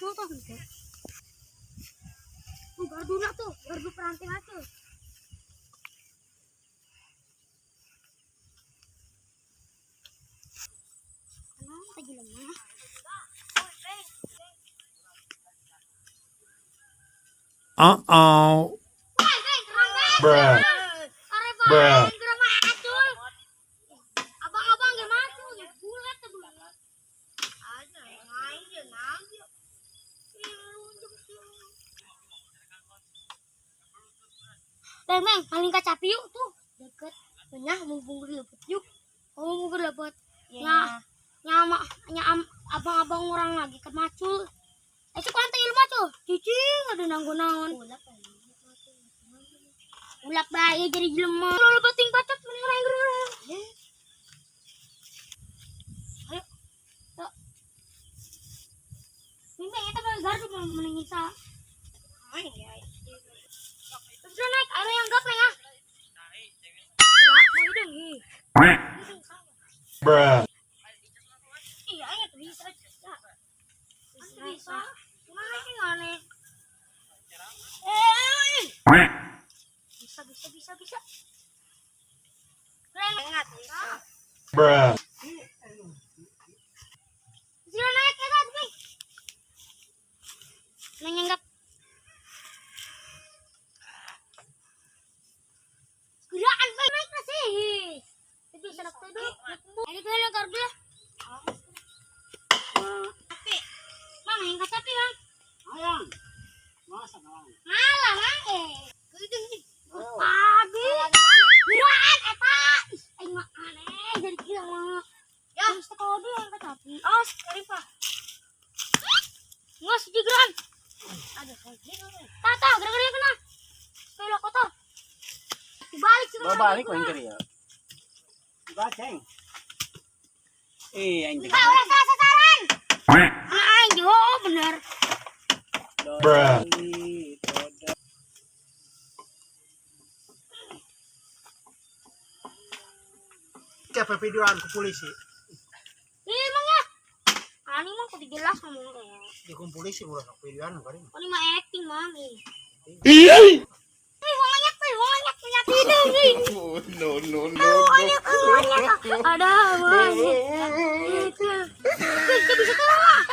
Macul tuh gitu. Tuh garduna tuh, gardu peranti macul. Kenapa jelema? Uh-oh. Bruh. Bruh. Abang-abang gak macul, gak bulat tuh bulat. Ada, main dia ngambil. Beng, beng, paling kacapi yuk tuh. Deket. Benyah, mumpung gue dapet yuk. Oh, mumpung gue dapet. Ya, nyama, nyam, abang-abang orang lagi ke macul. Eh, suka ante ilmu macul. Cicing, ada nanggo naon. Ulak bae jadi jelema. Lu bating bacot mending orang gerung. Ayo. Yuk. Mimpi eta mah gardu mending sa. Terus naik, ayo yang gap ya. Bruh. Iya, ini tuh bisa. Bisa. Bisa. Gimana sih aneh? Eh, bisa, bisa, bisa, bisa. Keren ingat bisa. Bruh. Sila naik ya tadi. Nanyanggap. Gerakan baik naik na sih. Tapi bisa nak tuh. Ini kau yang gardu lah. Mang, yang kacapi, Mang. Ayang. Masa bang. Ngalah, Mang. Eh. Pagi. Gerakan eta. Ih, aing mah aneh jadi gila mah. Ya, bisa kau dia yang kacapi. Oh, sekali, Pak. Nggak sejigeran. Ada Tata, gara-gara kena. Sepeda kotor. Dibalik sih. Bawa balik ko yang ya. Baceng. Eh, aing Pak, orang salah sasaran. Ah, aing juga, oh, bener. Bruh. Kayak videoan ke polisi. Ih, emang ya. Ani mah kudu jelas ngomong kayak. Di polisi ulah videoan kali. Ini mah acting, Mang. Ih. Bruh. Ih, wongnya tuh, wongnya punya hidung, ih. No, no, no, Wongnya, wongnya. Ada, wongnya. Itu. Ih, gak bisa keluar lah.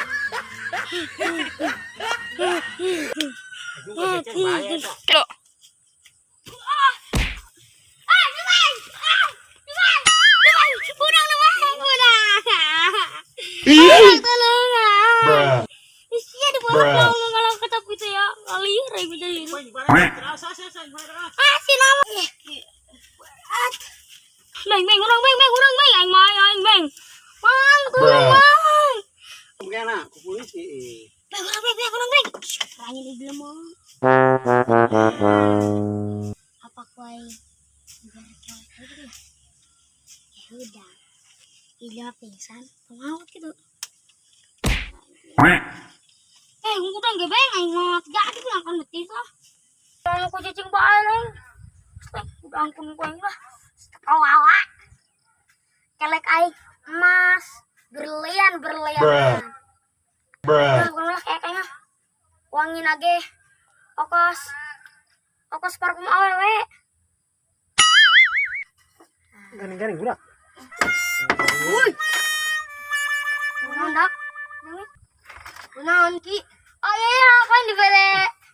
Ah, Dumai! Ah, Dumai! Dumai! Udang, Dumai! Udang! Tolong, tolong, ah. Bruh. Iya, di bawah Bruh. kalau malah ketap gitu ya. Ngalir aja jadi. Ah, si nama. Beng, beng, urang, beng, beng, urang, beng. Aing mah, aing, beng. Mang, tolong, Bruh. mang. Kena ke polisi. Beng, urang, beng, beng, urang, beng. Orangnya di belum mau. Apa kuai? Biar kayak gitu ya. Ya udah. Iya pingsan, pengaut gitu. Eh, udah nggak beng, aing mah jadi bilang kan betis lah. Kalau aku cacing bae lah. Udah angkun ku aing lah. Kawawa. Kelek aing emas, berlian berlian. Bruh. Bruh. Nah, lah kayak kayaknya. Wangi nage. Okos. Okos parfum awewe. Garing-garing budak. Kunaon dak? Kunaon ki? Oh iya iya, kan dibere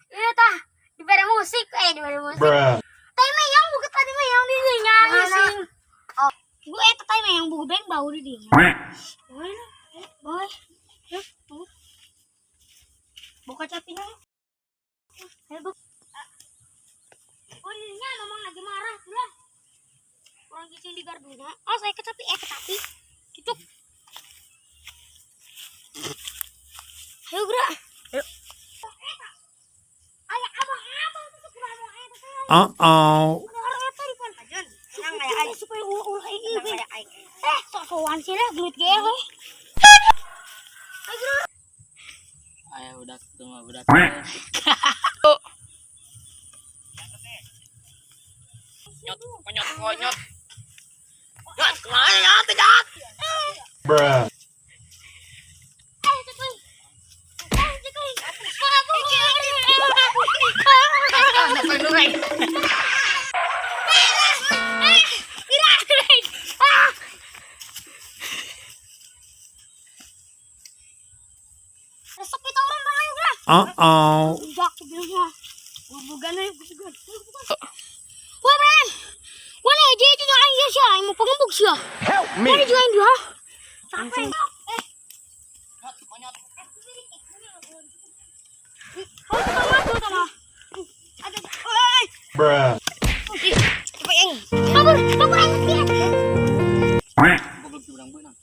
iya tah, dibere musik, eh dibere musik. Bruh. Teh mah yang buku tadi mah yang di dinya sing. Oh, gue eta teh mah yang buku beng bau di dinya. Boleh lah, boleh. Ya, boleh. Buka capinya. Ayo, Bu. Oh, dinya memang lagi marah lah. Orang cicing di gardunya. Oh, saya kecapi, eh kecapi. Tutup. Ayo gerak. Ayo. Ayo abang-abang itu kurang eta teh. Uh-oh. Orang eta di pan. Supaya ulah-ulah ini. Eh, sok-sokan sih lah gelut ge we. Ayo gerak. Ayo budak tuh mah budak. Nyot, konyot, konyot. Nyot, kemana nyot, nyot. Bruh. Eh, cekuy. Eh, cekuy. Uh-oh. Budak bilang. Bubugan na yung bubugan. Wah, Bren! Wala, di ito na kayo siya. Ay mo pangambog siya. Help me. Wala di kayo ha? Sakay. Eh. Oh, tama to, tama. Ay! Bruh. Kabur, kabur ang Goblok si burang beunang.